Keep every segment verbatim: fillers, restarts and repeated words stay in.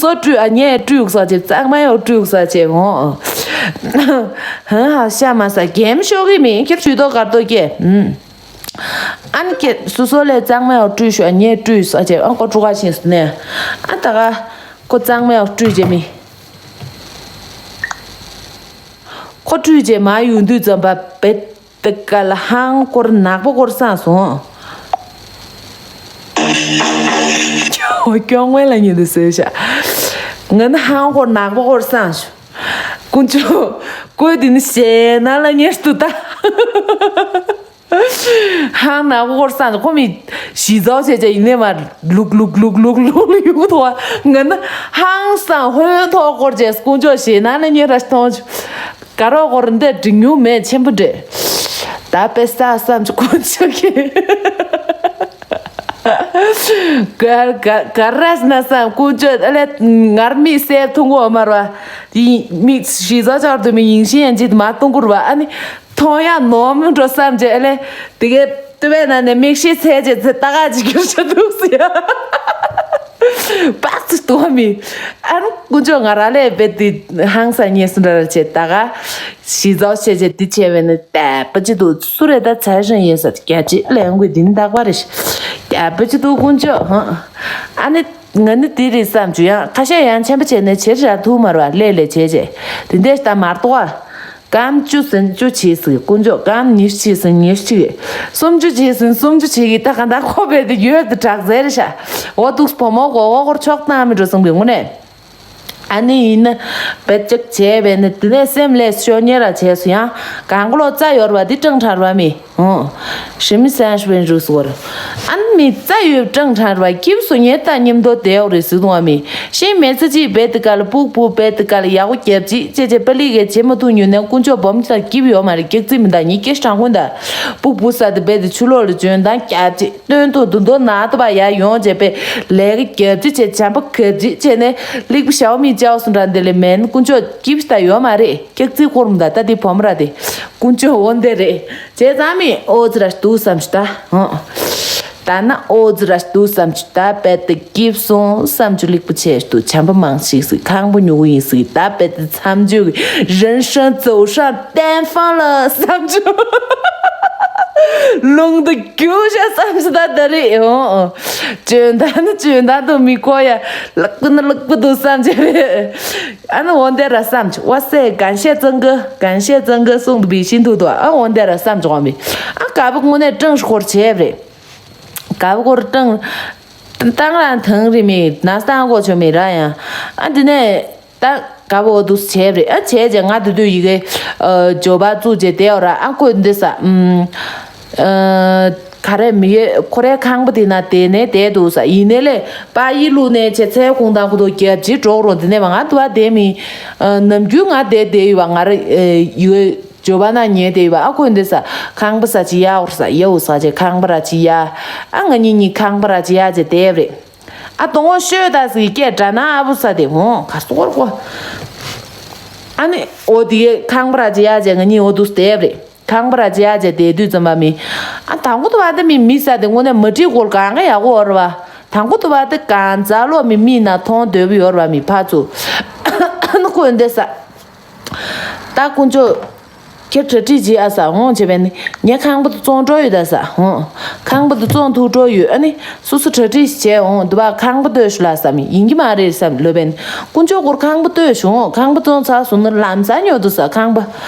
སོ་བཀྲུས། ཨ་ནི་བཀྲུས་ས་བྱས། གཙང་མ་ཡོད་བཀྲུས་ས་བྱས། འོ། ཧ་ཧ་ཤ་མ་ས་གེམ་ཤོག་གི་མིན་ཁྱེར་ཇུས་གཏོགས་གར་གཏོགས་སྐྱེ། ཨ་ནི་ཁྱེད་སོ་སོ་ལས་གཙང་མ་ཡོད་བཀྲུས་ཤོག་ཨ་ནི་བཀྲུས་ས་བྱས། ཨ་ཁོ་ཁྲུ་ག་ཤིང་སུ་ནས། ཨ་ད་ག་ཁོ་གཙང་མ་ཡོད་བཀྲུས་བྱས་མི། ཁོ་བཀྲུས་བྱས་མ་ཡོང་དུས་ཙམ་པ་བེད། དེ་ག་ལ་ཧང་སྐོར་ནག་པོ་སྐོར་སངས་སོང་། སྐྱོ་ངལ་ལ་ཉེ་དུ་ཟེར་ཤག་ང་ནི་ཧང་སྐོར་ནག་པོ་སྐོར་སངས་ཤག་དཀོན་མཆོག་ཀོས་དེ་ནི་ཞེ་ན་ལ་ཉེར་དུ་ད། ཧང་ནག་པོ་སྐོར་སངས་ཤག་ཁོ་མི་ཞི་ཚོགས་བྱས་བྱས་ཡིན་ནས་མ་ལུག་ལུག་ལུག་ལུག་ལུག་ལུག་ཡུག་ཐོག་ང་ནི་ཧང་སང་ཧོན་ཐོག་སྐོར་བྱས། དཀོན་མཆོག་ཞེ་ན་ལ་ཉེ་ར་མཐོང་ཤག་ག་རོགས་སྐོར་འདི་འགྲིག་མྱོང་མེད་ཆེན་པོ་འདྲ། ད་དཔེ་ས་བསམ་ཅིག་དཀོན་མཆོག་གིས། ག་ག་ག་རེ་ཟེར་ན་བསམ། དཀོན་མཆོག་ཨ་ལས་ངར་མིག་གསལ་མཐོང་གོ་མ་ར་བ། དེ་མིག་ཞི་ཚ་ཆར་དུ་མི་ཡིན་ཤེས་ཡན་ཅིག་མ་མཐོང་གོ་ར་བ། ཨ་ནི་མཐོང་ཡ་ནོར་མི་འགྲོ་བསམ་བྱས། ཨ་ལས་དེ་གའི་ལྟོས་པའི་ནང་ནས་མིག་ཤེས་ཚད་བྱས་ཚེ་ལྟ་ག་ཅིག་གྱུར་ཤ་འདུག་ཟེར་ཡ། པགས་ཚུ་དོ་མི། ཨ་ནི་དཀོན་མཆོག་ང་རང་ལས་རྦད་དེ་ཧང་སང་ཉེས་སུ་འདྲ་ར་བྱས། ད་ག་ཞི་ཚོགས་བྱས་བྱས་འདི་བྱས་པས་ནི་དད་པ་ཅི་འདུག་སུ་རེད་ད་ཚར་ཞིང་ཡིན་ས་རྒྱ་ཆེ་ལས་ཡོང་གི་འདི་ནི་རྟག་པ་རེད། དད་པ་ཅི་འདུག་དཀོན་མཆོག་ཧང་། ཨ་ནི་ང་ནི་འདི་རེད་བསམ་བྱུང་། ཡང་ཁ་ཤས་ཡང་ཆེན་པོ་བྱས་ནས་བྱེད་ར་ཐུབ་མ་ར་བ་ལས་ལས་བྱས་བྱས་དེ་འདྲས་ད་མར་གཏོགས་ཨ། སྐམ་བཅུ་ཟིན་བཅུ་བྱས་ཟིག་དཀོན་མཆོག་སྐམ་ཉི་ཤུ་བྱས་ཟིན་ཉི་ཤུ་གཅིག་སུམ་ཅུ་བྱས་ཟིན་སུམ་ཅུ་བྱས་གི་ད་ག་ད་ཁོ་བས་དེ་ཡོད་དུ་དྲག་ཟེར་ཤ། འོ་འདུག་བུ་མོ་གོ་འོ་སྐོར་ཆོག་བཏང་མི་འགྲོ་སོང་གི་དངོས་གནས། ཨ་ནི་ཡིན་ན་བེད་ཅིག་བྱས་པས་ནི་དེ་ནས་སེམས་ལས་ཤོ་ཉེ་ར་བྱས་སུ་ཡང་གང་གོ་ལོ་རྩ་ཡོར་བ་འདི་སྤྲང་ཕྲར་བ་མི། ཧྲི་མི་སན་ཤི་བན་རུ་སོར། ཨན་མི་རྩ་ཡོད་སྤྲང་ཕྲར་བ་སྐྱིབས་སུ་ཉེ་ད་མཉམ་དོ་དེའོ་རེ་སི་དུང་བ་མི། ཤེས་མེད་ཚ་ཅི་བེད་དི་ཀ་ལ་པུག་པུ་བེད་དི་ཀ་ལ་ཡག་པོ་རྒྱབ་ཅི་ཅེ་ཅེ་པ་ལི་གེ་ཇེ་མ་ཐུང་ཉུ་ནས་དཀོན་མཆོག་སྦོམ་ཅི་ད་སྐྱིབས་ཡོད་མ་རེད། སྐྱག་རྫི་མི་ད་ཉི་སྐྱེ་སྲང་ཀུན་ད། པུག་པུ་ས་དི་བེད་དི་ཆུ་ལོག་ལ་འཇོན་ད་རྒྱབ་ཅི། སྟོན་ཐོག་དུ་མདོ་ན་དུ་བ་ཡ་ཡོང་བྱས་པས་ལས་ཀ་རྒྱབ་ཅི་བྱས་བྱམས་པ་གབ་ཅི་བྱས་ནས་ལིག་པ་ཞའོ་མི་ཅའོ་སུ་འདྲ་འདི་ལས་མེན་དཀོན་མཆོག་སྐྱིབས་ད་ཡོད་མ་རེད། སྐྱག་རྫི་སྐོར་མི་ད་ད་དི་བོམ་ར་དི་དཀོན་མཆོག་འོ་འདི་རེད། བྱས་ཙང་མི་ཨོ་ཙི་ར་འདུག་བསམ་ཞུ་ད། ཧང་། ད་ན་ཨོ་ཙི་ར་འདུག་བསམ་ཞུ་ད་བེད་དི་སྐྱིབས་སོང་བསམ་ཞུ་ལིག་པ་ཆེ་ཞུ་བྱམས་པ་མང་ཞིག་སི་ཁང་པ་ཉུ་གུ་ཡིན་སི་ད་བེད་དི་མཚམས་ཇུ་གི་རན་ཧྲན་ཙོ་ཧྲན་ཏན་ཧྥང་ལ་བསམ་ཞུ། ལུང་དུ་རྒྱུ་ཤ་བསམ་ཞུ་ད་ད་རེད། ཨོ་ཨོ། ཇོན་ད་ནི་ཇོན་ད་དུ་མི་ཁོ་ཡ་ལག་པ་ནི་ལག་པ་འདུག་བསམ་ཞུ་རེད། ཨ་ནི་འོ་འདི་ར་བསམ་ཞུ་བ་སེ་གན་ཤེ་ཙང་གི་གན་ཤེ་ཙང་གི་གསུང་དུ་བི་ཤིན་དུ་དུ་ཨ་འོ་འདི་ར་བསམ་ཞུ་བ་མི། ཨ་ག་བུ་དངོས་གནས་སྤྲང་ཤོར་བྱས་རེད། ག་བུ་སྐོར་སྤྲང་། བཏང་རང་ཐང་རི་མི་ན་སྟངས་གོ་ཆོ་མི་ར་ཡང་། ཨ་འདི་ནས་ད་ག་བུ་འོ་དུ་བྱས་རེད། ཨ་བྱས་རྗེས་ང་དུ་དུ་ཡི་གེ་ཇོ་བ་བཙུགས་རྗེས་དེ་འོ་ར་ཨ་ཁོས་འདི་ས་ཨུམ། ག་རེ་མི་ཡོད་ཁོ་རའི་ཁང་པ་དེ་ན་དེ་ནས་དེ་འདུག་ས་ཡིན་ནས་ལས་པ་ཡི་ལུ་ནས་བྱས་ཚེ་ཁོང་དང་ཁོ་དོ་རྒྱབ་ཅི་འགྲོ་རོ་འདི་ནས་མ་ང་དུ་བ་དེ་མི། ནམ་རྒྱུན་ང་དེ་དེ་ཡོད་བ་ང་ར་ཡོད། ཇོ་བ་ན་ཉེ་དེ་བ་ཨ་ཁོས་འདི་ས་ཁང་པ་ས་ཅི་ཡ་འོར་ས་ཡ་འོ་ས་ཅེ་ཁང་པ་ར་ཅི་ཡ། ཨ་ང་གཉིས་གཉིས་ཁང་པ་ར་ཅི་ཡ་ཅེ་དེ་རེད། ཨ་དོང་བོ་ཤོད་ད་སི་སྐད་དྲ་ན་ཨ་བུ་ས་དེ་ཧོང་ག་སོ་གོར་གོ། ཨ་ནི་འོ་དེ་ཁང་པ་ར་ཅི་ཡ་ཅེ་ང་གཉིས་འོ་དུ་སི་དེ་རེད། ཁང་པ་ར་ཅི་ཡ་ཅེ་དེ་དུས་ཙམ་པ་མི། ཨ་དང་གོ་དུ་བ་དེ་མི་མི་ས་དེ་དངོས་གནས་མ་བྲིས་གོལ་གང་ག་ཡག་གོ་འོར་བ། དང་གོ་དུ་བ་དེ་གང་ཛ་ལོ་མི་མི་ན་མཐོང་འདོད་བུ་ཡོར་བ་མི་ཕ་ཚུ། ཨ་ནི་ཁོས་འདི་ས། ད་དཀོན་མཆོག་ཁྱེད་གྲ་སྒྲིག་བྱེད་ཨ་ས་འོང་བྱས་པས་ནི་ངས་ཁང་པ་དུ་བཙོང་འགྲོ་ཡོད་ད་ས་འོང་། ཁང་པ་དུ་བཙོང་ཐུག་འགྲོ་ཡོད་ཨ་ནི་སོ་སོ་གྲ་སྒྲིག་བྱས་འོང་དུ་བ་ཁང་པ་ལྟོས་ཤུ་ལ་བསམ་ཡིན་གྱི་མ་རེད་བསམ་ལོས་པས་ནི་དཀོན་མཆོག་སྐོར་ཁང་པ་ལྟོས་ཤུ་འོང་ཁང་པ་བཙོང་ཚར་སོང་ནི་ལམ་ས་ཉོ་དུ་ས་ཁང་པ་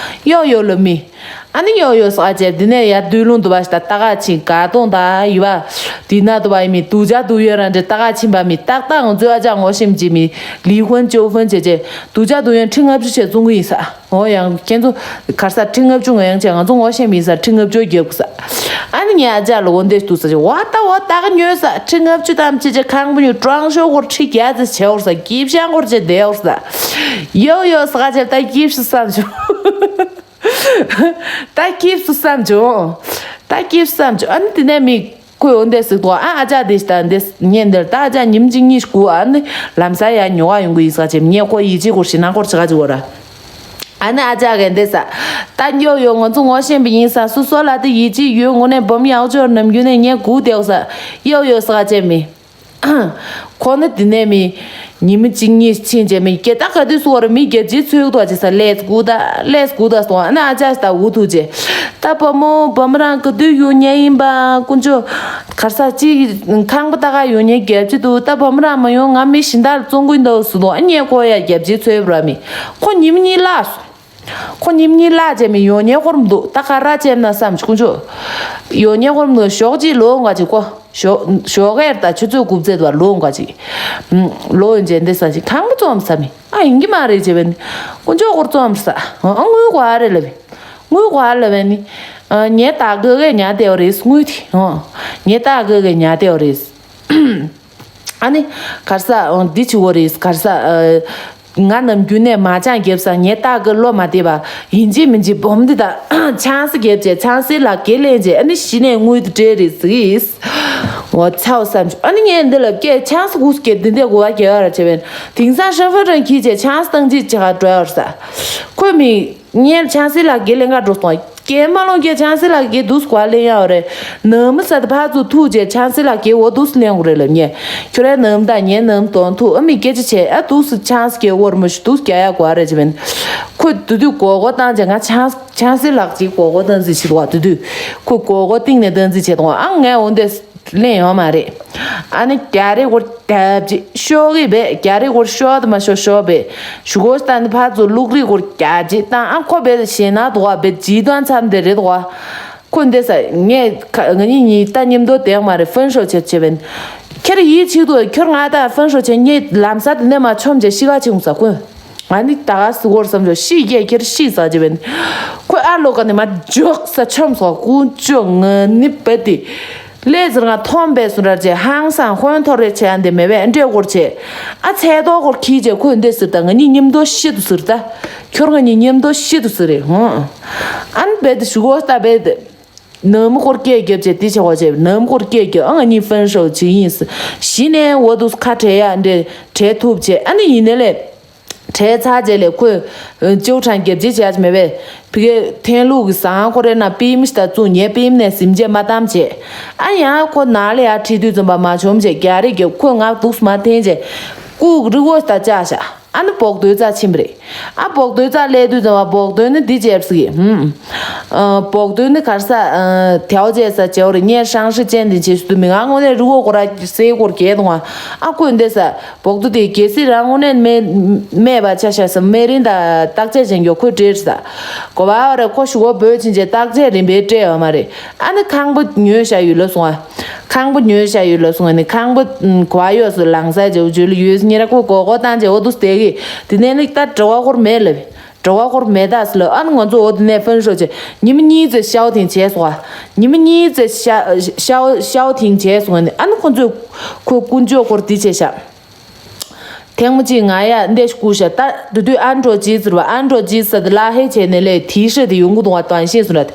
ཡོ་ཡོ་ལོ་མི། ཨ་ནི་ཡོ་ཡོ་ས་ཅེ་འདི་ནས་ཡ་དུས་ལུང་དུ་བ་ཞིག་ད་ལྟ་ག་ཆིན་ག་ཏོང་ད་ཡི་བ། དི་ན་དུ་བ་ཡི་མི་དུ་ཇ་དུ་ཡོད་ར་འདྲེ་ལྟ་ག་ཆིན་པ་མི་ཏག་ཏག་ང་ཚོའི་ཨ་ཅག་ངོ་ཤེས་ཅི་མི་ལི་ཧོན་ཅོ་ཧོན་ཅེ་ཅེ་དུ་ཇ་དུ་ཡོད་ཁྲི་ལྔ་བཅུ་ཆེ་བཙོང་གི་ཡིན་ས། འོ་ཡང་ཁྱེད་ཚོ་གར་ས་ཁྲི་ལྔ་བཅུ་ང་ཡང་ཆེ་ང་ཚོ་ངོ་ཤེས་མི་ས་ཁྲི་ལྔ་བཅུ་རྒྱབ་གི་ས། ཨ་ནི་ངའི་ཨ་ཅག་ལ་འོ་འདེ་དུ་ས་ཅེ་བ་ད་འོ་ད་ག་ཉོས་ས་ཁྲི་ལྔ་བཅུ་དམ་ཅེ་ཅེ་ཁང་པ་ཉོ་ཀྲང་ཤོ་སྐོར་ཁྲི་བརྒྱ་ཙེ་ཆེ་བོར་ས་སྐྱིབ་ཤང་སྐོར་ཅེ་བསྡད་བོར་ས། ཡོ་ཡོ་ས་ཅེ་ད་སྐྱིབ་ཤི་བསམ་བྱུང་། ད་སྐྱིབས་སུ་བསམ་བྱུང་། ད་སྐྱིབས་སུ་བསམ་བྱུང་། ཨ་ནི་དེ་ནས་མི་ཁོས་འོ་འདས་ཟིག་ཐོག་ཨ་ཨ་ཅག་དེ་ཞིག་ད་འདས་ཉན་འདིར་ད་ཨ་ཅག་ཉིམ་གཅིག་གཉིས་ཤིག་གུ་ཨ་ནི་ལམ་སང་ཡ་ཉོ་ག་ཡོང་གི་ཡིན་ས་ཅེ་ངས་ཁོ་ཡིད་ཆེས་སྐོར་ཞིག་ན་སྐོར་ཆེ་ག་ཅིག་འོ་ར། ཨ་ནི་ཨ་ཅག་གན་འདས་ས། ད་ཉོ་ཡོ་ང་ཚོ་ངོ་ཤེས་པ་ཡིན་ས་སུ་སོ་ལ་དེ་ཡིད་ཆེས་ཡོད་ངོ་ནས་བུམ་ཡག་ཅོར་ནམ་རྒྱུན་ནས་ངས་སྒུག་བསྡད་ས་ཡོ་ཡོ་ས་ཅེ་མི། ཁོ་ནི་དེ་ནས་མི་ཉི་མ་གཅིག་གཉིས་ཕྱིན་རྗེས་མི་སྐད་ད་ག་དུས་སུ་བར་མི་རྒྱབ་ཅིག་ཚུགས་དོ་ཅི་ས་ལས་སྐུ་ད་ལས་སྐུ་ད་སོང་ཨ་ནི་ཨ་ཅག་ད་འུ་ཐུག་རྗེས་ད་བུ་མོ་བུ་མོ་རང་ག་དུས་ཡོང་ཉེ་ཡིན་པ་དཀོན་མཆོག་གར་ས་ཅིག་ཁང་པ་ད་ག་ཡོང་ཉེ་རྒྱབ་ཅིག་འདུག་ད་བུ་མོ་རང་མ་ཡོང་ང་མི་གཞན་དག་ལ་བཙོང་གི་འདུག་སུ་དོ་ཨ་ཉེ་ཁོ་ཡ་རྒྱབ་ཅིག་ཚུགས་བར་མི་ཁོ་ཉི་མ་གཉིས་ལ་སོང་། ཁོ་ཉིན་གཉིས་གླ་བྱས་མི་ཡོང་ཉེ་སྐོར་མི་འདུག་ད་ག་ར་བྱས་ན་བསམ་ཆུང་ཆུང་། ཡོང་ཉེ་སྐོར་མི་འདུག་ཞོགས་ཀྱི་ལོ་འགའ་ཅིག་གོ་ཞོགས་ཞོགས་ཀས་ད་ཆུ་ཚོད་དགུ་བརྩེགས་བར་ལོ་འགའ་ཅིག་ལོ་ཡོན་ཅན་འདི་ས་ཅིག་ཁང་པ་བཙོང་ས་མི་ཨ་ཡིན་གྱི་མ་རེད་བྱས་པས་ནི་དཀོན་མཆོག་སྐོར་བཙོང་ས་ཨ་དངུལ་གོ་ཨ་རེད་ལབ་པས་དངུལ་གོ་ཨ་ལབ་པས་ནི་ངས་ད་གོ་གས་ཉར་བསྡད་པ་རེད་དངུལ་དེ་ངས་ད་གོ་གས་ཉར་བསྡད་པ་རེད། ཨ་ནི། གར་ས་འདི་བྱི་བོ་རེད་གར་ས། ང་ནམ་རྒྱུན་ནས་མ་ཅང་རྒྱབ་ས་ངས་ཏག་གི་བློ་མ་བདེ་བ་ཡིན་གཅིག་མིན་གཅིག་སྦོམ་འདི་དང་ཆང་ས་རྒྱབ་བྱས་ཆང་སའི་ལག་འཁྱེར་ལེན་བྱས་ཨ་ནི་གཞི་ནས་དངུལ་དུ་སྤྲད་རེད་ཟིག་འོ་ཚ་བོ་བསམ་བྱུང་ཨ་ནི་ངས་འདི་ལ་སྐད་ཆང་ས་གུ་སྐད་འདི་འདི་གོ་བ་རྒྱབ་ཡ་ར་བྱས་པས་དེང་སང་ཧྲ་ཧྥ་རང་འཁྱེར་བྱས་ཆང་ས་བཏང་ཅིག་བྱེད་ག་འགྲོ་ཡ་ར་ས་ཁོས་མི། ངས་ཆང་སའི་ལག་འཁྱེར་ལེན་ག་འགྲོ་སོང་། སྐད་མ་ལོང་སྐད་ཆང་སའི་ལག་འཁྱེར་འདུག་སེ་ག་ལེན་ཡ་རེད། ནང་མི་ས་དེ་ཕར་ཚུར་ཐུག་རྗེས་ཆང་སའི་ལག་འཁྱེར་འོ་འདུག་སེ་ལེན་དགོས་རེད་ལབ་ངས། ཁྱོད་རའི་ནང་མི་དང་ངའི་ནང་མི་དོན་ཐུག་ཨ་མི་སྐད་ཆ་བྱས་ཨ་འདུག་སེ་ཆང་སའི་འོར་མོ་ཞིག་འདུག་སེ་རྒྱག་ཡ་དགོས་རེད་ཅེས་པས། ཁོས་དུ་དུས་མགོ་སྐོར་བཏང་རྗེས་ང་ཆང་ཆང་སའི་ལག་ཅིག་མགོ་སྐོར་བཏང་རྩིས་བྱེད་དོ་དུ་དུས་ཁོས་མགོ་སྐོར་གཏིང་ནས་བཏང་རྩིས་བྱེད་དོ་ཨ་ངས་འོ་འདས། ལེན་ཡོང་མ་རེད། ཨ་ནི་རྒྱ་རིགས་སྐོར་རྒྱབ་ཅིག་ཤོག་གི་བས་རྒྱ་རིགས་སྐོར་ཤོག་དུ་མ་ཤོག་ཤོག་བས་ཞུ་གོ་ལྟ་ནི་ཕར་ཚུར་ལུག་རིགས་སྐོར་རྒྱབ་ཅིག་བཏང་ཨ་ཁོ་བས་ཞེ་ན་དུ་བ་བས་ཇི་དོན་མཚམས་དེ་རེད་དུ་བ། ཁོས་འདས་ས་ངས་ཁ་ང་གཉིས་གཉིས་ལྟ་མཉམ་དུ་བསྡད་མ་རེད་ཧྥན་ཧྲོ་བྱེད་བྱེད་བས། ཁྱེར་ཡིད་ཆེས་དུ་ཁྱོད་ང་ལྟ་ཧྥན་ཧྲོ་བྱེད་ངས་ལམ་ས་དེ་ནས་མ་ཆོམ་བྱེད་ཤི་ག་ཆེ་ངུ་ས་ཁོས། ང་ནི་ད་ག་སུ་གོར་བསམ་བྱོ་ཤི་རྒྱས་ཁྱེར་ཤི་ས་ཅི་བན། ཁོས་ཨ་ལོ་ཀ་ནི་མ་འཇོག་ས་ཆོམ་སོ་ཀུ་ཅོ་ང་ནི་བེ་ཏི། ལས་ཟེར་ང་ཐོམ་བེ་སུ་ར་ཅེ་ཧང་སང་ཧོན་ཐོར་རེ་ཆེ་ཨ་འདི་མེ་བེ་འདྲེ་གོར་ཆེ། ཨ་ཚེ་ཏོ་གོར་ཁྱི་ཅེ་ཁོས་འདི་ཟེར་ད་ང་ནི་མཉམ་དུ་ཤི་དུ་ཟེར་ད། ཁྱོར་ང་ནི་མཉམ་དུ་ཤི་དུ་ཟེར་རེ་ཧོན། ཨ་ནི་བེ་ཏི་ཞུ་གོ་ད་བེ་ཏི། ནམ་སྐོར་སྐད་རྒྱབ་ཅེ་དི་ཆེ་བ་ཅེ་ནམ་སྐོར་སྐད་རྒྱབ་ཨ་ང་ནི་ཧྥན་ཧྲོ་ཅི་ཡིན་ཟེར། གཞི་ནས་འོ་དུ་ཁ་བྲལ་ཡ་འདྲེ་བྲལ་ཐུབ་ཅེ་ཨ་ནི་ཡིན་ནི་ལས། བྲལ་ཚར་རྗེས་ལས་ཁོས་ཅོག་གྲངས་རྒྱབ་རྗེས་བྱས་མེད་པས་ཕི་གེ་ཐན་ལུག་གི་ཟངས་ཁོ་རེ་ན་པིམ་ཤི་ད་བཙུགས་ཉེ་པིམ་ནས་ཟིམ་རྗེས་མ་བཏང་བྱས། ཨ་ཡང་ཁོ་ནག་ལ་ཡ་ཁྲིད་དུས་ཙམ་པ་མ་བྱོམ་བྱས་རྒྱ་རེ་རྒྱབ་ཁོས་ང་དུགས་མ་འཐེན་བྱས་ཀུ་རི་བོ་ད་བཅག་བཞག་ཨ་ནི་བོག་དོའི་རྩ་ཕྱིན་པ་རེད། ཨ་བོག་དོའི་རྩ་སླེབས་དུས་ཙམ་པ་བོག་དོའི་ནི་འདི་བྱས་པ་ཟིག་ཧུམ། བོག་དོའི་ནི་གར་ས་དེའོ་བྱས་ས་བྱེའོ་རེ་ཉེ་ཧྲང་ཧྲི་ཅན་དེ་བྱས་སུ་དུ་མི་ང་དངོས་གནས་རི་བོ་སྐོར་ར་སའི་སྐོར་རྒྱས་དང་ཨ་ཁོས་འདི་ས། བོག་ཏུ་དེ་གལ་སྲིད་རང་དངོས་གནས་སྨད་སྨད་པ་ཆ་བཞག་ས་སྨན་རིན་དང་བརྟག་དཔྱད་བྱེད་མཁན་ཁོས་སྤྲད་ས། གོ་བ་བ་རེ་ཁོ་ཞུ་བོ་བོད་ཕྱིན་རྗེས་བརྟག་དཔྱད་རིམ་པས་སྤྲད་ཡོད་མ་རེད། ཨ་ནི་ཁང་པ་ཉོས་བཞག་ཡོད་ལབ་སོང་ཨ། ཁང་པ་ཉོས་བཞག་ཡོད་ལབ་སོང་ཨ་ནི་ཁང་པ་གོ་བ་ཡོད་སུ་ལང་ས་ཇེ་བོ་ཇོ་ལི་ཡོད་སུ་ཉེ་ར་ཁོ་གོ་གོ་བཏང་རྗེས་འོ་དུ་སྟེ་གི་དེ་ནས་ནི་ད་དྲི་བ་སྐོར་མེད་ལབ། དྲི་བ་སྐོར་མེད་ད་སུ་ལབ་ཨ་ནི་ང་ཚོ་འོ་དེ་ནས་ཧྥན་ཧྲོ་ཆེ་ཉི་མ་གཉིས་ཙེ་ཤའོ་ཐིང་བྱས་སོང་ཨ། ཉི་མ་གཉིས་ཙེ་ཤའོ་ཤའོ་ཤའོ་ཐིང་བྱས་སོང་ཨ་ནི་ཨ་ནི་ཁོ་ཚོས་ཁོ་དཀོན་མཆོག་སྐོར་དེ་བྱས་ཤག་ཐེངས་མ་གཅིག་ང་ཡ་འདི་སྐུ་ཞབས་ད་དུ་དུས་ཨན་ཀྲོ་ཇི་ཟེར་བ་ཨན་ཀྲོ་ཇི་ཟེར་དེ་ལ་ཧེ་བྱས་ནས་ལས་དེའི་ཧྲི་དེ་ཡོང་གི་འདུག་བ་དོན་ཤེས་སུ་ར་དེ།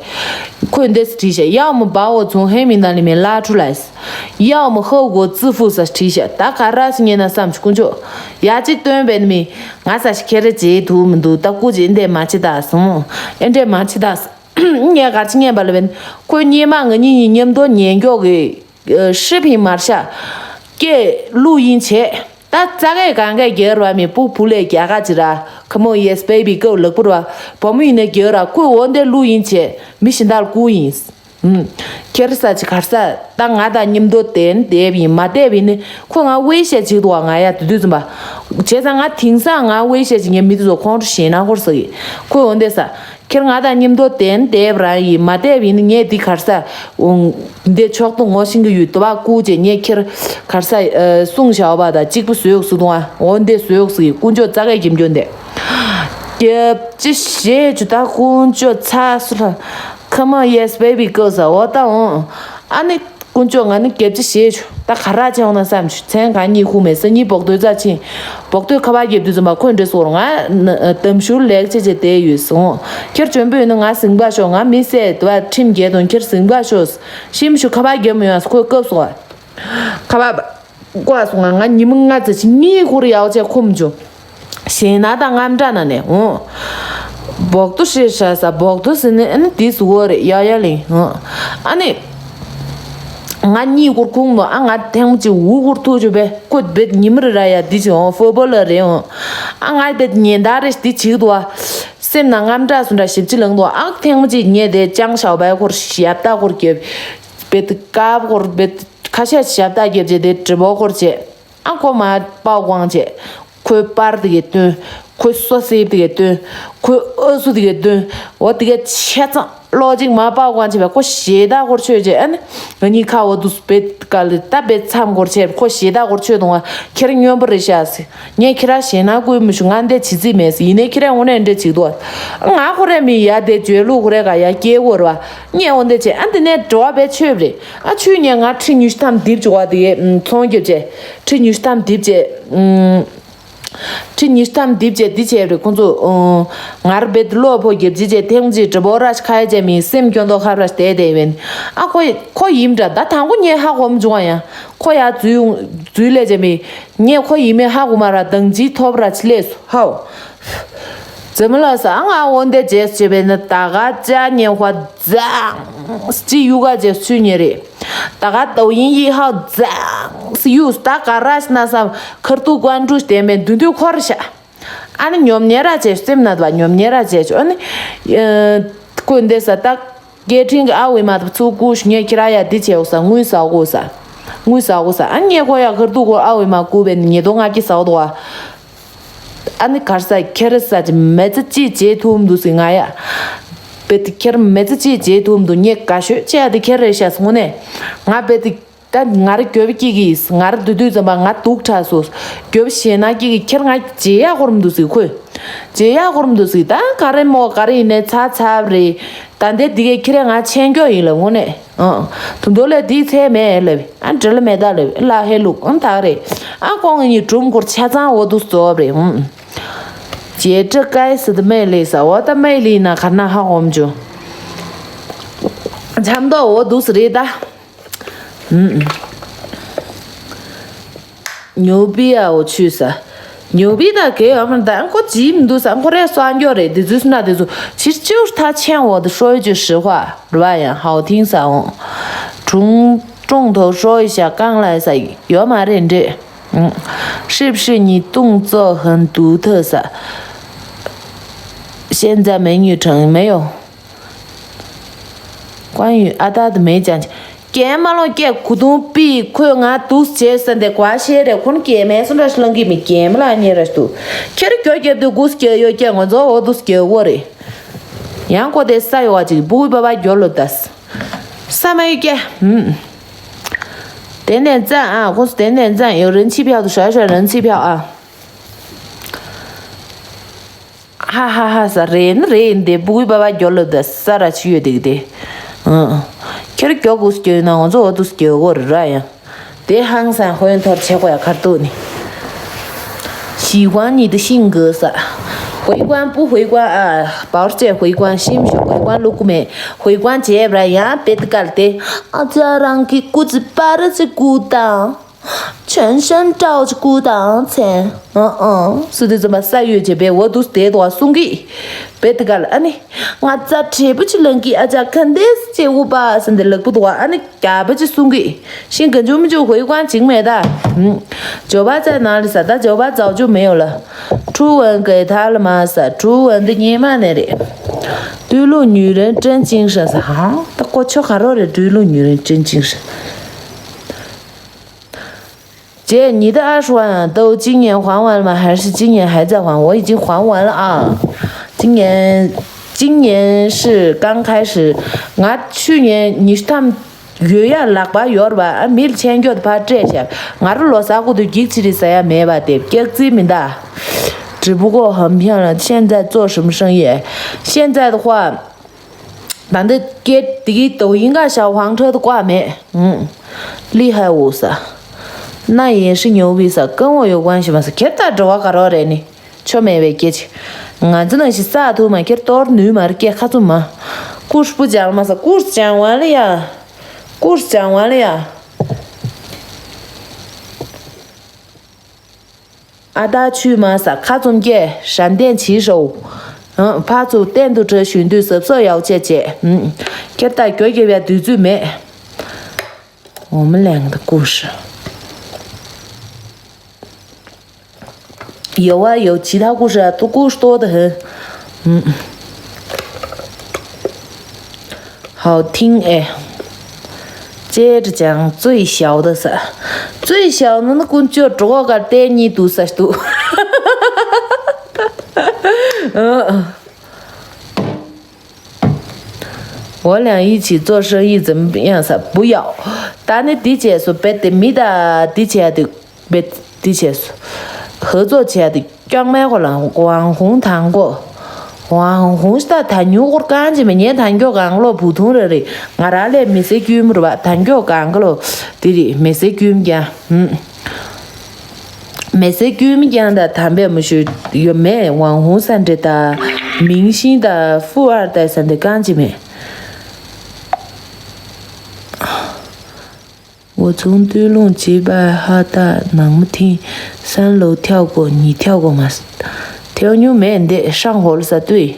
ཁོས་འདི་སི་བྲིས་ཤག要么把我从黑名单里面拉出来། 要么和我致富 ཟེར་བྲིས་ཤག་ད་ག་ར་སི་ཉན་ན་བསམ་ཆུ་དཀོན་མཆོག་ཡ་གཅིག་སྟོན་པའི་མི་ང་ས་ཞིག་ཁྱེར་རེ་བྱེད་ཐུབ་མི་འདུག་ད་སྐུ་ཅི་འདྲས་མ་བྱེད་ད་སོང་ཨེ་འདྲས་མ་བྱེད་ད་སོང་། ངས་ག་ཅི་ཉན་པ་ལ་བན་ཁོས་སྙེ་མ་ང་གཉིས་གཉིས་མཉམ་དུ་ཉན་མགྱོགས་གི 视频 མར་ཤ། ཀེ་ལུ་ཡིན་བྱས། ད་རྩ་གས་གང་གས་རྒྱལ་བ་མི་སྤུ་བུ་ལས་རྒྱལ་ཁ་ཅི་ར། Come on yes baby go ལག་པུར་བ། བུ་མོ་ཡིན་ནས་རྒྱལ་ར་ཁོས་འོ་འདས་ལུ་ཡིན་བྱས། མི་གཞན་དག་ལ་སྐུ་ཡིན། ཁྱེར་ས་ཅི་གར་ས། ད་ང་དང་མཉམ་དུ་བསྡད་བསྡད་པ་ཡིན་མ་བསྡད་པ་ཡིན་ནི་ཁོས་ང་ཝེ་ཤ་ཅིག་འདུག་བ་ང་ཡ་དུ་དུས་ཙམ་པ། བྱས་ཙང་ང་དེང་སང་ང་ཝེ་ཤ་ཅིག་ངའི་མི་དུ་ཚོ་ཁོང་ཁྲོ་ཞེ་ན་ཁོར་ཟ་གི་ཁོས་འོ་འདས་ས། ཁྱེད་ང་དང་མཉམ་དུ་བསྡད་བསྡད་པ་རང་ཡིན་མ་བསྡད་པ་ཡིན་ནི་ངས་འདི་གར་ས། འདི་ཕྱོགས་གཏོང་ངོ་ཤེས་ཀྱི་ཡོད་དོ་བ་ཀུ་ཅེ་ངས་ཁྱེར་གར་ས། སྲུང་བྱ་བ་དང་གཅིག་པུ་བཟོས་སུ་དུང་ཨ་འོ་འདི་བཟོས་སུ་ཡི་ཀུན་སྤྱོད་རྩ་གས་ཀྱིམ་སྐྱོན་དེ། རྒྱབ་ཅི་ཞེས་ཆུ་ད་ཀུན་སྤྱོད་ཚ་སུ་ལ། Come on yes baby girls འོ་ད་འོང་ཨ་ནི། དཀོན་མཆོག་ང་ནི་རྒྱབ་ཅི་བྱེད་ཆོག་ད་ག་ར་བྱས་འོང་ན་བསམ་ཆུ་མཚན་གང་གཉིད་ཁུག་མེད་ས་གཉིད་བོག་ཏོའི་རྩ་ཕྱིན། བོག་ཏོའི་ཁ་པར་རྒྱབ་དུས་ཙམ་པ་ཁོས་འདྲི་སོང་ང་ན་དམ་ཤུར་ལེགས་ཆེ་ཆེ་བསྡད་ཡོད་སོང་། ཁྱེར་བྱོན་པོས་ནི་ང་ཟིང་པ་ཤོག་ང་མི་བསད་དུ་བ་ཁྲིམས་རྒྱལ་དོན་ཁྱེར་ཟིང་པ་ཤོག་ཤིམ་ཤུ་ཁ་པར་རྒྱབ་མི་ཡོང་ཁོས་བཀབ་སོང་ང་། ཁ་པར་བཀོག་སོང་ང་ང་ཉི་མ་ལྔ་ཙམ་ཕྱིན་གཉིད་ཁུག་རེ་ཡག་ཆེ་ཁུམ་བྱུང་། ཞེ་ན་དང་རྔམ་དྲག་ན་ནས་འོང་། བོག་ཏུ་ཤེས་ཤ་ས་བོག་ཏུ་ཟིན་ནས་ཨ་ནི་དེ་སུ་འོ་རེད་ཡ་ཡ་ལིང་འོང་། ཨ་ནི། ང་གཉིད་སྐོར་ཁུང་ནོ། ཨ་ང་ཐེངས་གཅིག་འུ་སྐོར་ཐུག་ཆོག་པས། ཁོ་བེད་ཉི་མར་ར་ཡ་འདི་བྱེད་འོང་། ཧྥོ་བོ་ལ་རེད་འོང་། ཨ་ང་བེད་ཉེན་བརྡ་རེ་འདི་བྱེད་འདུག་བ། སེམས་ནང་དངངས་སྐྲག་སུ་འདྲ་ཞིབ་ཅི་ལངས་འདུག་ཨ་ཐེངས་གཅིག་ངས་དེ་ཅང་ཞའོ་པའི་སྐོར་ཞབས་ཏ་སྐོར་རྒྱབ། བེད་ཀབ་སྐོར་བེད་ཁ་ཤས་ཞབས་ཏ་རྒྱབ་བྱས་དེ་དྲི་བོ་སྐོར་བྱས། ཨ་ཁོ་མ་པའོ་ཀོང་བྱས། ཁོའི་པར་དེ་གས་སྟོན། ཁོའི་སོ་སེབ་དེ་གས་སྟོན། ཁོའི་ཨོ་སུ་དེ་གས་སྟོན། འོ་དེ་གས་ཆ་ཚང་བློ་གཅིག་མ་པའོ་ཀོང་བྱས་པས། ཁོ་ཞེ་དྲག་སྐོར་ཆོད་བྱས། ཨ་ནི་ང་གཉིས་ཁ་འོ་དུ་སྤེད་ག་ལེ་ད་སྤེད་མཚམས་སྐོར་བྱས། ཁོ་ཞེ་དྲག་སྐོར་ཆོད་འདུག་ང་ཁྱེད་རང་སྨྱོན་པ་རེད་ཤག་ཟེར། ངས་ཁྱེད་རང་ཞེད་སྣང་སྐུལ་མི་ཞུ། ང་འདི་བྱེད་རྩིས་མེད་ཟེར། ཡིན་ནའི་ཁྱེད་རང་དངོས་གནས་འདྲ་བྱེད་འདུག་ང་ཁོ་རའི་མི་ཡ་དེ་བརྗོད་ལུགས་ཁོ་རའི་ག་ཡ་སྐྱེ་བོ་ར་བ། ངས་འོ་འདི་བྱས། ཨ་འདི་ནས་འགྲོ་བ་བས་ཆོད་པ་རེད། ཨ་ཆུ་ཉེ་ང་ཁྲི་ཉི་ཤུ་ཐམ་རྡིབ་བྱུག་བ་དེ་གས་ཚོང་རྒྱབ་བྱས། ཁྲི་ཉི་ཤུ་ཐམ་རྡིབ་བྱས། ཁྲི་ཉི་ཤུ་ཐམ་རྡིབ་བྱས་འདི་བྱས་རེད། ཁོང་ཚོ་ང་ར་བེད་བློ་ཕོ་རྒྱབ་ཅི་བྱས། ཐེངས་གཅིག་དྲི་བོ་ར་ཁ་ཡ་བྱས་མི་སེམས་སྐྱོ་མདོག་ཁ་ར་བལྟས་བསྡད་ཡིན། ཨ་ཁོ་ཁོ་ཡིན་འདྲ། ད་དང་པོ་ངས་ཧ་གོ་མ་བྱུང་བ། ཡང་ཁོ་ཡ་འཛུལ་འཛུལ་ལས་བྱས་མི་ངས་ཁོ་ཡིན་མེད་ཧ་གོ་མ་ར་དང་ཅི་ཐོབ་ར་ཅི་ལས་སུ་ཧའོ། ཛེ་མ་ལ་ས་ང་འོ་འདི་བྱས་བྱས་པས་ན། ད་ག་ཅ་ཉེ་ཧོ་ཛང་སི་ཅི་ཡུ་ག་བྱས་སུ་ཉེ་རེད། ད་ག་ཏོ་ཡིན་ཡི་ཧའོ་ཛང་སི་ཡུ་ད་ག་ར་ཤི་ན་སམ་ཁར་ཏུ་ཀོན་ཀྲུ་བསྟན་པའི་མདུན་དུ་འཁོར་ཤ། ཨ་ནི་ཉོབ་ཉེ་ར་བྱས་སེམས་ན་དུ་བ་ཉོབ་ཉེ་ར་བྱས་ཆོ། ཨ་ནི་ཀུན་དེ་ས་ད་སྐད་འཕྲིན་གྱི་ཨ་འོས་མ་དུ་ཚུ་ཀུ་ཤུ་ཉེ་ཁྱི་ར་ཡ་འདི་བྱས་འོ་ས་དངུལ་ཟ་འོ་ས། དངུལ་ཟ་འོ་ས། ཨ་ནི་ཁོ་ཡ་ཁར་ཏུ་ཀོ་ཨ་འོས་མ་ཀུ་བས་ཉེ་དོ་ང་ཀི་ཟ་འོ་དོ་བ། ཨ་ནི་གར་ས་ཁྱེར་ས་ཅི་མེ་ཙི་ཅི་བྱེད་ཐུབ་འདུག་ཟིན་ང་ཡ། བེ་ཏི་ཁྱེར་མེ་ཙི་ཅི་བྱེད་ཐུབ་འདུག་ཉེ་ག་ཤོད་ཅི་ཡ་དེ་ཁྱེར་རེ་ཤ་སོང་ནས། ང་བེ་ཏི་ད་ང་ར་གྱོད་པ་སྐྱེ་གིས། ང་ར་དུས་དུས་ཙམ་པ་ང་སྡུག་དྲགས་སོ། གྱོད་པ་ཞེ་ན་སྐྱེ་གིས། ཁྱེར་ང་བྱེད་ཡ་གོར་མ་འདུག་ཟིན་ཁོས། བྱེད་ཡ་གོར་མ་འདུག་ཟིན། ད་ག་རེ་མོ་ག་རེ་ཡིན་ནས་ཚ་ཚ་རེད། ད་འདི་འདི་གས་ཁྱེད་རས་ང་མཆན་སྐྱོ་ཡིན་ལ་དངོས་གནས། ཨང་། དུང་དུ་ལས་འདི་ཚད་མེད་ལབ། ཨ་འདྲི་ལ་མེད་ད་ལབ་ལ་ཧེ་ལུག་ཨང་ད་རེད། ཨ་ཁོང་ངེད་གཉིས་སྒྲུང་སྐོར་ཆ་ཚང་འོ་དུ་རྫོགས་རེད། ཨང་། རྗེས་འབྲེལ་སྐལ་སི་དུ་མེད་ལས་ས་འོ་ད་མེད་ལི་ན་ག་ན་ཧ་འོམ་ཅུ། འཆམ་མདོག་འོ་དུ་སི་རེད་ད། ཨང་། ཉོ་བི་ཨའོ་ཆུ་ས། ཉོ་བི་ད་གེ་ཨ་མ་ད་ཁོ་ཇི་མི་འདུག་ས། ཁོ་རེ་སང་འགྱོ་རེད། དེ་ཚོས་ན་དེ་ཚོ་ཕྱིར་ཅིའུ་ཐ་ཆེན་འོ་དེ་ཧྲོའི་ཅུ་ཧྲི་ཧྭ་རུ་བ་ཡང་ཧའོ་ཐིང་ས་འོང་། ཁྲུང་ཁྲུང་ཐོ་ཧྲོའི་ཤ་ཀང་ལ་ས་ཡོད་མ་རེད་འདྲེ། 是不是你动作很独特 ས། 现在美女城没有 关于阿达的美讲 རྒན་མ་ལོ་སྐྱེ་གུ་དུང་པི་ཁོས་ང་དུག་བྱས་ཟེར་འདི་གོ་ཤེས་རེད། ཁོ་ན་རྒན་མེད་སོང་འདྲ་ཞིག་ལང་གི་མི་རྒན་མ་ལ་ཉེ་ར་ཞིག་འདུག་ཁྱེར་གྱོ་རྒྱབ་དུས་གུ་སྐྱེ་ཡོད་སྐྱེ་ང་ཚོ་འོ་དུ་སྐྱེ་བོ་རེད། ཡང་ཀོ་དེ་ས་ཡོ་བ་ཅིག་བུ་བི་བ་བ་གྱོ་ལོ་དས་ས་མ་ཡོད་སྐྱེ། ཧུམ། དེ་ནས་ཙང་ཨ་ཁོ་དེ་ནས་ཙང་ཡོ་རིན་ཆི་ཕྱག་ཏུ་ཧྲ་ཧྲ་རིན་ཆི་ཕྱག་ཨ། ཧ་ཧ་ཧ་ས་རེད་ན་རེད་འདི་བུ་གུའི་པ་པ་གྱོ་ལོ་ད་ས་ར་ཆི་ཡོད་དེ་གི་དེ། ཨང་། ཁྱེར་གྱོ་གུ་སྐྱོ་ན་ང་ཚོ་འོ་དུ་སྐྱོ་གོ་ར་ཡང་། དེ་ཧང་སང་ཧོན་ཐོར་ཆེ་གོ་ཡ་ཁར་ཏུ་ནི། 喜欢你的性格 ས། 回光不回光 ཨ། བར་ཆད་回光 ཤིམ་ཤུ་回光 ལུག་མེ་回光 བྱས་པ་ར་ཡང་པེ་ཏི་ཀལ་དེ། ཨ་ཅག་རང་གི་སྐུ་ཚེ་པར་ཅིག་སྐུ་དང་། 全身照着鼓当前。 ཨང་ཨང་། སུ་དེ་ཙམ་པ་ས་ཡོད་ཅེས་པའི་འོ་དུ་དེ་དོ་གསུང་གི། པེ་ཏི་ཀལ་ཨ་ནི། ང་རྩ་བྲེ་པོ་ཅིག་ལང་གི་ཨ་ཅག་ཁན་དེ་ཅེ་འུ་པ་ཟེར་འདི་ལག་པུ་དོ་ཨ་ནི་རྒྱ་པ་ཅིག་གསུང་གི། ཤིང་ག་འཇུ་མི་འཇུ་ཧོའི་ཀོང་ཅིག་མེད་ད། ཇོ་བ་ཙ་ནང་ལ་ས་ད་ཇོ་བ་ཙའུ་ཅུ་མེད་ཡོད་ལ། 初吻给他了吗 ས། 初吻 འདི་ཉི་མ་ནས་རེད། 对路女人真精神 ས། ཧང་ད་ཀོ་ཆོ་ག་རོ་རེད། 对路女人真精神。 姐，你的二十万都今年还完了吗？还是今年还在还？我已经还完了啊。今年，今年是刚开始，ང་ཆུ་ཉེ་ཉི་ཤུ་ཐམ་ཡོད་ཡ་ལག་པ་ཡོར་བ་ཨ་མིལ་ཆེན་གྱོད་ཕ་སྤྲད་ཤ་ང་རུ་ལོ་ས་གུ་དུ་འགྱིག་ཅི་རི་ས་ཡ་མེད་པ་དེ་སྐྱག་རྩིས་མི་འདའ། 只不过很漂亮，现在做什么生意？现在的话， ད་འདི་སྐད་དེ་གི་抖音ག་ཞའོ་ཧང་ཁྲོད་དུ་བཀོག་མེད། ཨུང་། 厉害哦 ས། 那也是牛逼 ས། 跟我有关系吗 ས། ཁྱེད་ད་འགྲོ་བ་ག་རོ་རེད་ནི། ཆོ་མེད་པའི་སྐད་ཅིག་ང་ཚོ་ནང་བཞིན་ས་ཐུག་མ་ཁྱེད་གཏོར་ནུས་མ་རེད་སྐད་ཁ་ཚུམ་མ། ཀུར་སྤུ་ལྗང་མ་ས། ཀུར་ལྗང་བ་ལ་ཡ། ཀུར་ལྗང་བ་ལ་ཡ། ཨ་ད་ཆུ་མ་ས་ཁ་ཙུམ་སྐྱེ་ཧྲན་ཏན་ཆི་ཧྲོ། ཨང་། ཕ་ཚུ་གཏན་དུ་བྲོས་ཞུན་དུས་ཟབ་སོ་ཡག་ཆེ་ཆེ། ཨང་། ཁྱེད་ད་གྱོ་རྒྱབ་ཡ་དུས་ཚོད་མེད། 我们两个的故事。有啊，有其他故事啊，都故事多得很。嗯，好听哎。接着讲最小的噻，最小的那个就这个带你读啥读？嗯。 我俩一起做生意怎么样噻？不要。ད་ནི་འདི་བྱས་སོ་རྦད་དེ་མི་དང་འདི་བྱས་ཏེ་རྦད་འདི་བྱས་སོ། 合作བྱས་ཏེ་ཀྱང་མེད་གོ་ལ།网红谈过。网红ད་ད་ཉུ་གོར་གང་ཅི་མེད། ངས་ད་མགྱོགས་གང་ལོ་བུ་ཐུང་རེ་རེ། ང་རང་ལས་མི་སེར་རྒྱུན་མི་རུ་བ། ད་མགྱོགས་གང་ག་ལོ་དེ་རེད། མི་སེར་རྒྱུན་ཀྱང་ཧུམ། མི་སེར་རྒྱུན་མི་རྐྱང་དང་དམ་པས་མི་ཞུ་ཡོད་མེད། 网红ས་འདྲེ་དང་明星དང་富二代ས་འདྲེ་གང་ཅི་མེད། 我从对弄几百哈达那么听，三楼跳过，你跳过吗？跳牛没得，上火了啥对。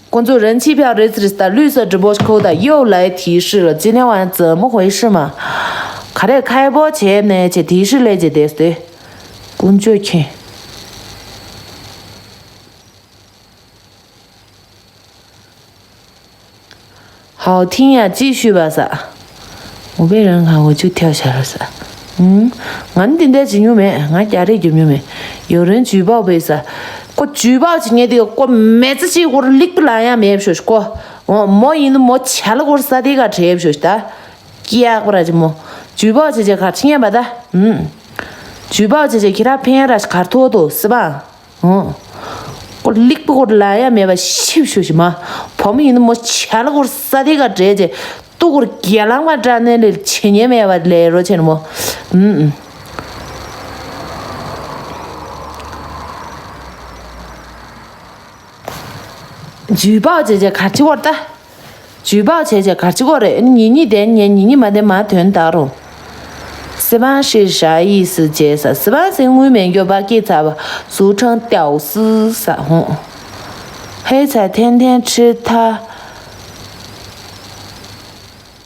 ཁོང་ཚོ་人气票རེད་ཟེར་ད་绿色直播扣的又来提示了，今天晚上怎么回事嘛？ག་རེ་开播前呢ཅེས་提示ལས་ཅེས་བསྡད་སྟེ། ཀུན་སྤྱོད་མཁན། 好听呀，继续吧ས། 我被人喊我就跳下来ས། ཨུང་། ང་ནི་དེ་འདྲ་བྱེད་མྱོང་མེད། ང་རྒྱག་རེས་རྒྱབ་མྱོང་མེད། 有人举报被ས། ཁོ་举报བྱེད་ངེས་དེ་ཁོ་མེ་ཙི་ཅིག་ཁོར་ལིག་པ་ལ་ཡང་མེད་ཤོ་ཤི་ཁོ། འོ་མོ་ཡིན་ནི་མོ་ཆ་ལ་ཁོར་ས་དེ་ག་བྲེབ་ཤོ་ཤི་ད། སྐྱག་པ་ར་ཅི་མོ། 举报བྱེད་བྱེད་ག་ཕྱི་ཉན་པ་ད། ཨུང་། 举报བྱེད་བྱེད་ཁྱེད་ར་ཕན་ར་ཤི་གར་ཐོག་ཏོ་སི་པ། ཧུང་། ཀོ་ལིག་པོ་ཀོ་ལ་ཡ་མེད་པ་ཤིབ་ཤུ་ཤི་མ། བུ་མོ་ཡིན་ནི་མོ་ཆ་ལ་ཀོ་ས་དེ་ག་བྲེས་ཅེ། ཏུ་ཀོ་རྒྱ་ལང་མ་དྲ་ནས་ལེ་ཆེ་ཉེ་མེད་པ་ལེ་རོ་ཆེ་ནི་མོ། ཨུམ་ཨུམ། 举报姐姐ག་ཅི་བོར་ད། 举报姐姐ག་ཅི་གོ་རེད། ཉི་ཉི་དེ་ཉན་ཉི་ཉི་མ་དེ་མ་དོན་དག་རུང་། 这帮是啥意思姐ས། 这帮是我们就把给他吧，俗称屌丝啥吼。黑菜天天吃它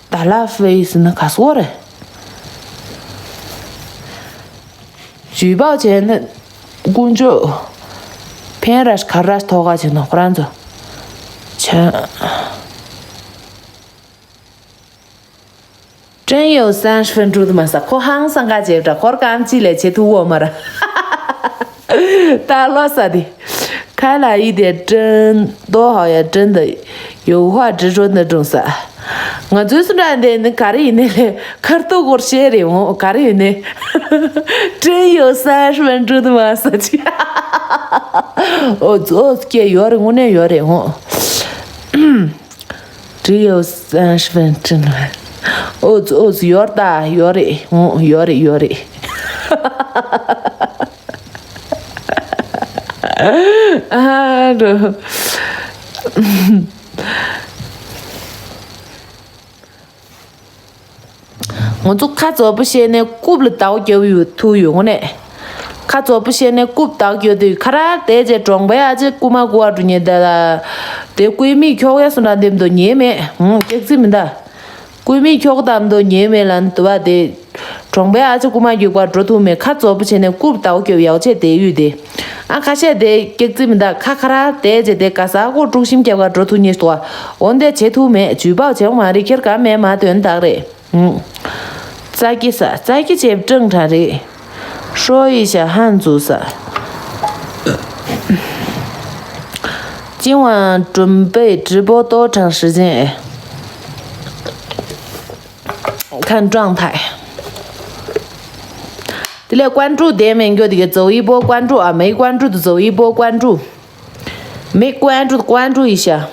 ，ད་ལ་ཧྥེ་ས་ན་ག་སོ་རེད། 举报前的 དཀོན་མཆོག་ཕན་ར་གར་ར་ཐོག་ཁ་བྱེད་ནོ་ཁོ་རང་ཚོ། ཆ། 真有三十分钟的吗ས། ཁོ་ཧང་སང་ཁ་བྱེད་འདྲ་ཁོར་གང་ཅི་ལས་བྱེད་ཐུབ་འོ་མ་ར། ད་ལོ་ས་དེ། 开了一点灯，多好呀，真的 有话直说那种ས། ང་ཚོའི་སུ་འདྲ་འདི་ནི་ག་རེ་ཡིན་ནའི་ལས་ཁར་ཏོ་སྐོར་བཤད་རེད་འོང་ག་རེ་ཡིན་ནའི། 真有三十分钟的吗ས་ཅི། ཨོ་ཙི་ཨོ་ཙི་སྐྱེ་ཡོད་རེད་དངོས་གནས་ཡོད་རེད་འོང་། 只有三十分钟了。ཨོ་ཙི་ཨོ་ཙི་ཡོད་ད་ཡོད་རེད་འོང་ཡོད་རེད་ཡོད་རེད། ཨ་རོ། ང་ཚོ་ཁ་རྩོག་པོ་བཤད་ནས་རྐུབ་ལ་བདའ་བརྒྱབ་ཡོད་ཐུག་ཡོད་དངོས་གནས། ཁ་རྩོག་པོ་བཤད་ནས་རྐུབ་བདའ་བརྒྱབ་དུས་ཁ་ར་དེ་རྗེས་གྲོང་པའི་ཨ་ཅེ་རྐུ་མ་རྐུ་བ་འགྲོ་ཉེ་ད་ལ། དེ་རྐུས་མིག་ཁྱོག་ཡ་སུ་འདྲ་འདེམ་དུ་ཉེ་མེད་ཧུང་སྐྱག་རྩིས་མི་འདའ། རྐུས་མིག་ཁྱོག་དམ་དུ་ཉེ་མེད་ལ་འདུ་བ་དེ། གྲོང་པའི་ཨ་ཅེ་རྐུ་མ་རྒྱུག་པ་འགྲོ་ཐུབ་མེད་ཁ་རྩོག་པོ་བྱས་ནས་རྐུབ་བདའ་བརྒྱབ་ཡག་ཆེ་དེ་ཡུས་དེ། ཨ་ཁ་ཤས་དེ་སྐྱག་རྩིས་མི་འདའ་ཁ་ཁ་ར་དེ་རྗེས་དེ་ག་ས་ཀོ་དཀྲུག་ཤིང་རྒྱབ་ག་འགྲོ་ཐུབ་ཉེ་ཏོ། འོན་ཏེ་བྱེད་ཐུབ་མེད་ཇུས་པའོ་བྱེད་མ་རེད་ཁྱེར་ག་མེད་མ་དོན་དག་རེད། ཙ་གི་ས། ཙ་གི་ཅེབ་ཀྲང་ཁྲ་རེད། 说一下汉族ས། 今晚准备直播多长时间？看状态。དེ་ལས་关注点མེད་འགྱོ་དེ་ག་走一波关注啊，没关注的走一波关注，没关注的关注一下。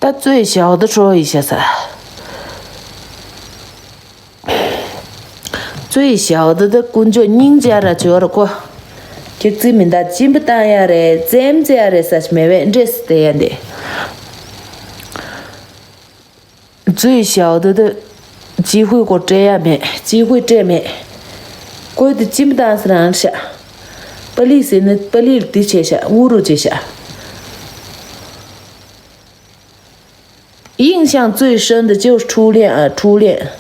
ད་最小的说一下ས། 最小的དཀོན་མཆོག་སྙིང་རྗེ་ར་བྱོས་ར་ཁོ། སྐྱག་རྩིས་མི་འདའ་སྦྱིན་པ་བཏང་ཡ་རེད་རྩེམ་རྩེ་ཡ་རེད་ས་ཞིག་མེད་པས་འདྲེས་སུ་བསྡད་ཡ་འདི། 最小的的机会给我摘呀没？机会摘没？过的金不单是人下，不利是那不利的切下，侮辱这下。印象最深的就是初恋啊，初恋。